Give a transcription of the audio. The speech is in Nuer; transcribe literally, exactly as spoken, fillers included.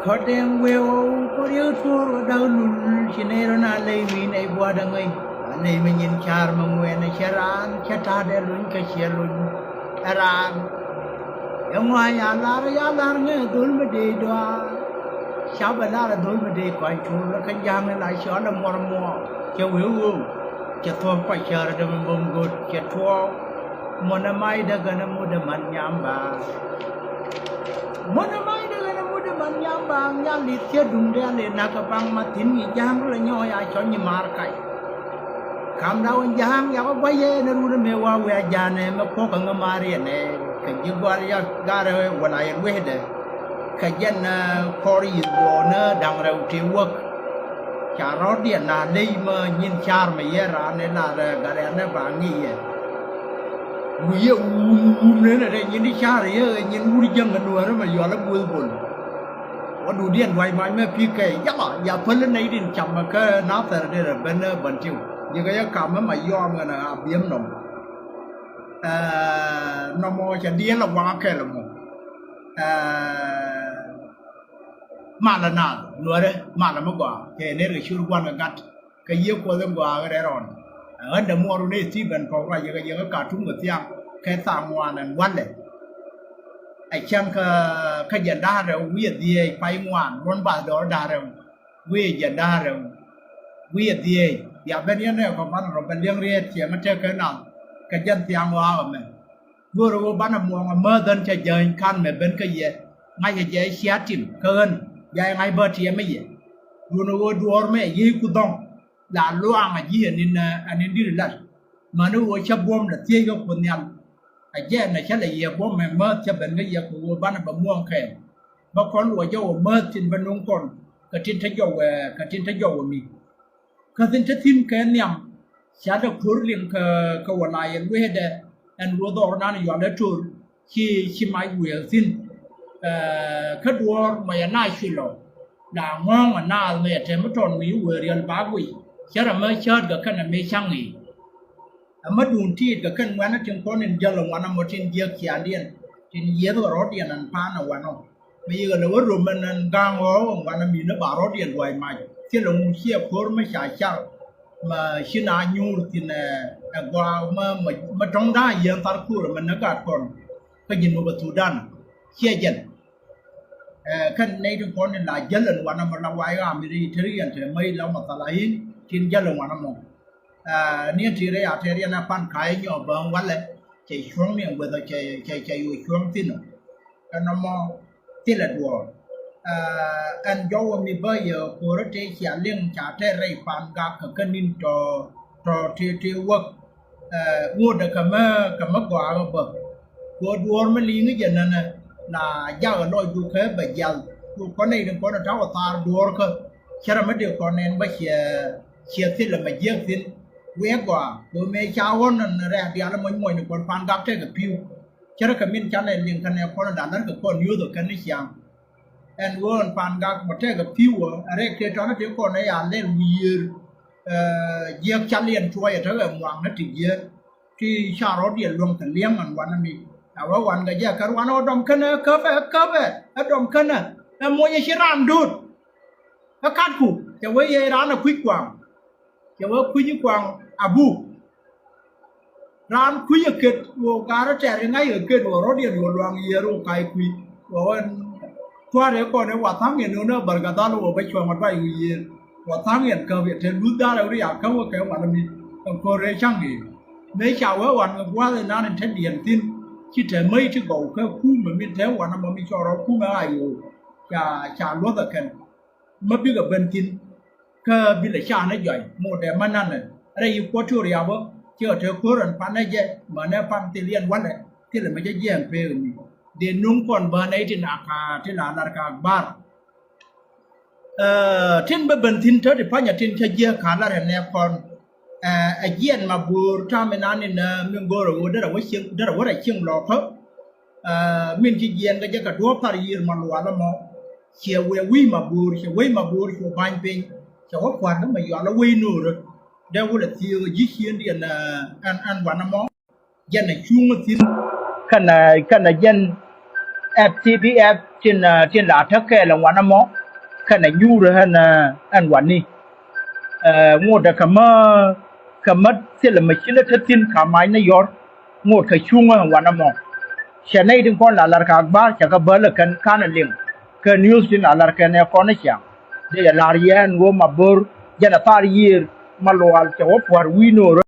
Kɔdɛŋ wëë wä kɔr yɛ tuɔɔr wä dak lul ci nɛy rɔ na ley wi̱i̱ nɛy bua̱a̱dä ŋäc. A ley mi nyin ca̱r mi ŋuɛn ɛ cɛ raan cɛ ta̱a̱dɛ luny kɛ ciɛ luny ɛ raan. Yɛ ŋua̱a̱ ya lar ya lar ŋɛ dhol mi dee dɔaar. Ca bɛ lar dhol mi dee kɔc tuur lä kä ja̱a̱ŋ ni la cɔl ɛ muɔr muɔɔr cɛ wee wee. Cɛ thuɔ̱k kɔc cäär dämɛ bom go̱t cɛ tuɔɔk. Muɔ̱nɛ mac däk ɛn ɛ mut ɛ man nyam ba. Muɔ̱nɛ mac däk ɛn ɛ mut ɛ man nyam ba. Nyal li̱th cɛ duŋdɛ a lɛ nak kɛ baŋ ma thi̱n nyi ja̱a̱ŋ rɔ lɛ nyɔɔc a cɔny nyi maar kac. Kam da wä ja̱a̱ŋ yakɔ gua̱c yɛ ɛn ɛ run ɛ mëë wa wee a ja̱a̱n ɛ mɛ kuɔ̱k ɛ ŋä maar yɛn ɛ kɛ ji̱ gua̱l ya garɛ wala yɛn wecdɛ. Kɛ jɛn kɔr yi̱th buɔɔnä da̱ŋ rɛw tëë wäk. Ca rɔ̱diɛn na ley mä nyin ca̱r mä yɛ raan ɛ lar ɛ gat ɛn ɛ ba ŋi̱i̱c yɛ. Wi̱i̱ yɛ wum wum nɛn ɛ rɛ nyin i̱ ca̱r yɛ ɛ nyin wur jäŋ ɛ nuäärä mä yual ɛ buɔth bol. Wä duudiɛn duac mac mä pi̱i̱ kɛ yala ya päl ɛ nɛy din cam kä nathɛr dee rɛ ben ɛ bän tiw. Ji̱ kɛ yɛ kam ɛ ma yɔam ɣän ɛ a bi̱em nɔm. Ɛ nɔmɔ cɛ diɛl ɛ waŋ ɛ kɛl ɛmɔ. Ɛ malɛ naath nuäärä malɛ mi gɔaa kɛ ner kɛ cur gua̱n kɛ gat. Kɛ yiëë kuɔth in gɔaa kɛ rɛl rɔɔn. Ɛ ɣän dämuɔɔr wun i̱ Stephen Pɔk ruac yɛ kɛ yɛ kä Kartum kɛ thiaŋ kɛ thaak ŋuan ɛn walɛ. Ɛ cäŋ kä kä jɛn da̱a̱r rɛw wi̱i̱ ɛ dhieec pay ŋuan ruɔ̱n bath dɔɔr da̱a̱r rɛw. Wi̱i̱ ɛ jɛn da̱a̱r rɛw wi̱i̱ ɛ dhieec bia ben yɛn ɛ kɔ banɛ rɔ bɛ liɛŋ riet ciɛ ŋä tek kɛ nath. Kɛ jɛn thiaŋ ɣɔaa ɛmɛ. Duɔ̱ɔ̱r ɣöö banɛ muɔɔŋ amäth ɣän cä jäny ka̱n mɛ ben kä yɛ. Ŋa̱cä jɛ cia tim kä ɣän bia yɛ ŋa̱c bä tiɛmä yɛ. Duɔ̱ɔ̱r ɣöö duɔ̱ɔ̱r mɛ yiey ku dhɔ̱ŋ la luaaŋ a ji̱ ɛn in, ɛn in di̱t lat. Mäni ɣöö cä buɔ̱m la thiec kä Kuoth Nhial. A jɛ ɛn a cä la yɛ buɔ̱m mɛ mäth cä ben kä yɛ kɛ ɣöö banɛ bɛ muɔɔŋ kɛɛl. Bä kɔn luɔc jɔw ɛ mäth tin bä nuŋ kɔn kɛ tin te jɔw ɛ kɛ tin te jɔw ɛ mi. Kä thi̱n te thi̱n kɛ nhiam. Ca dee ko̱r liŋ kɛ kɛ wä la yɛ lueetdɛ ɛn ɣöö dhɔr nan yual ɛ to̱r ci ci mac wi̱i̱ thi̱n. Ɛ kä duɔ̱ɔ̱r mɔ yɛ na cuilɔ la ŋɔ̱ɔ̱ŋ ɛ naath mɛ yɛ te mi tɔn wi̱i̱ wëë riɛl bak wi̱i̱ cä rɛ mä cäätkɛ kɛnɛ mëë ca̱ŋ i̱. Ɛ mä duun tiit kɛ kɛn ŋuɛ̈nä tin kɔn in jäl ɛ ŋuan ɛmɔ tin jiäk ciaandiɛn tin yieth kɛ rɔ̱diɛn ɛn pa̱a̱n ɛ wanɔ. Mi yikɛ lɛ wä rom ɛn ɛn ga̱a̱ŋ ɣɔ̱ɔ̱k ɛn wanɔ mi ni ba rɔ̱diɛn dua̱c mac thilɛ ŋu ciɛ ko̱r mi ca car. Ma ci na nyuur thi̱n ɛ gɔaa ma ma tɔ̱ŋ da̱a̱ yieen thar ko̱r ma näk gat kɔn. Kä ji̱ Nup ɛ Thudan ciɛ jɛn. Ɛ kɛn nɛy tin kɔn in la jäl ɛn wanɔ mɔ la wa̱i̱ ɣaam in ri te ri yɛn te mäc la ma thalahin tin jäl ɛn wanɔ mɔ. Ɛ niɛn ti rɛy a tɛr yɛn a pan ka̱a̱c nyɔɔk bä walɛ cɛ cuɔ̱ŋ ni ɛn gueth cɛ cɛ cɛ yo̱o̱ cuɔ̱ŋ thi̱n ɔ. Ɛn nɔmɔ thilɛ duɔ̱ɔ̱r. Ɛ ɛn jɔwä mi bä yɛ ko̱rä tëë cia liŋ ca tɛr rɛy pan gak kɛ kä ni̱n tɔ̱ tɔ̱ tëë tëë wäk. Ɛ ŋotdɛ kɛ mä kɛ mä gɔaakä bä. Kɛ duɔ̱ɔ̱r mi li̱i̱ŋ jɛ nänä la jakä lɔcdu kɛ bɛ jial. Ku kɔn nɛy tin kɔn ta̱wä thaar duɔ̱ɔ̱rkä. Cärɛ mi dee kɔn nɛn bä ciɛ ciɛ thilɛ mɛ jiäk thi̱n. Wiɛ gɔaa kɛ mëë ca ɣɔ̱n nän rɛ̈ɛ̈k diaal muɔ̱ny muɔ̱ny ni kɔn pan gak tekɛ pi̱u. Cärɛ kɛ min canɛ liŋ kɛnɛ kɔn da̱a̱n lär kɛ kɔn yio̱th ɛ kɛn ni ciaŋ. Ɛn ɣöö ɛn pan gak mɔ tekɛ pi̱u ɛ rɛk tëë tɔ̱nä tëë kɔn ɛ ya lɛl wi̱i̱ yiëër. Ɛ jiäk ca liɛn cuɔyɛ tekɛ ŋuaŋnä ti jiäk. Ti ca rɔ̱diɛn luäŋ kɛ li̱eŋ ɛn wanä mi. A wä wan kɛ jɛ kär wanä ɣä dɔm känä käpɛ käpɛ ɛ dɔm känä ɛ moc ɛ ci raan do̱t. Ɛ katku cɛ wee yɛ raan ɛ kui̱c kuaŋ. Cɛ wee kui̱c kuaŋ abuk. Raan kui̱c ɛ ket wä ga̱rä tɛ̈r i̱ ŋa̱c ɛ ket wä rɔ̱diɛn wä luaŋ yiëër wä ka̱c kui̱c wä ɣän. Tua̱r ëë kɔn ëë wa tha̱ŋ yɛn ɣän ɛ bärkɛ dhal wä bä cuɔ̱ŋ ɛ duac wä yiëër. Wä tha̱ŋ yɛn käp yɛ te luth da̱rɛ wä ri a käp wä kɛ wanä mi. Ɛ ko̱r ëë ca̱ŋ i̱ mëë ca wee wan kɛ gua̱a̱th inan in te diɛn thi̱n. Ci te mäc ti gɔw kä kumɛ min te wanä mɔ mi cɔɔr ɔ kumɛ a yo̱o̱. Ca ca luɔ̱th ɛ kɛn. Mä bikɛ ben thi̱n. Kä bilɛ ca ni jɔc motdɛ mä nanɛ rɛy Equatoria bä. Cikɛ te ko̱r ɛn panɛ jɛ mänɛ pan thil yɛn walɛ thilɛ mɛ jɛ jiɛɛŋ pek mi. Dee nuŋ kɔn bä nɛy tin a ka ti la lar ka bar. Ɛ tin bä ben thi̱n te ti panyɛ tin cä jiɛ ka lar ɛn nɛ kɔn. Ɛ ɛ jiɛn ma bo̱o̱r tam inan in mi go̱o̱r ɛ ɣöö derɛ wä cieŋ derɛ wä rɛ cieŋ lɔkä. Ɛ min ci jiɛɛn kɛ jɛ kɛ duɔ̱ɔ̱p thar yiër ma lual ɛmɔ. Ciɛ wëë wi̱i̱ ma bo̱o̱r ciɛ wec ma bo̱o̱r cu ba̱ny piny. Cɛ wä kua̱r ni ma yual ɛ wec no̱o̱rä. Dee wä lɛ thiëëk ɛ ji̱ ciëndiɛn ɛn ɛn wanɛ mɔ. Jɛn ɛ cuŋ ɛ thi̱n. Kɛnɛ kɛnɛ jɛn. F C B F tin, eh, tin la tek kɛɛl ɛn wanɛ mɔ kɛnɛ nyuur ɛn, eh, ɛn wani. Eh, ŋotdɛ kɛ mä, kɛ mä thilɛ mä cinä te thi̱n ka mac ni yɔr. Ŋot kɛ cuŋä wanɛ mɔ. Cɛ nɛy tin kɔn la lar ka gba̱a̱r cɛ kɛ bäl ɛ kɛn kanɛ liŋ. Kɛ news tin la lar kɛn ɛ kɔn ni ciaŋ. Dee jɛ lar yɛn ɣöö ma bo̱r jɛn ɛ thar yiër ma lual cɛ wä pua̱r wi̱i̱ no̱o̱r.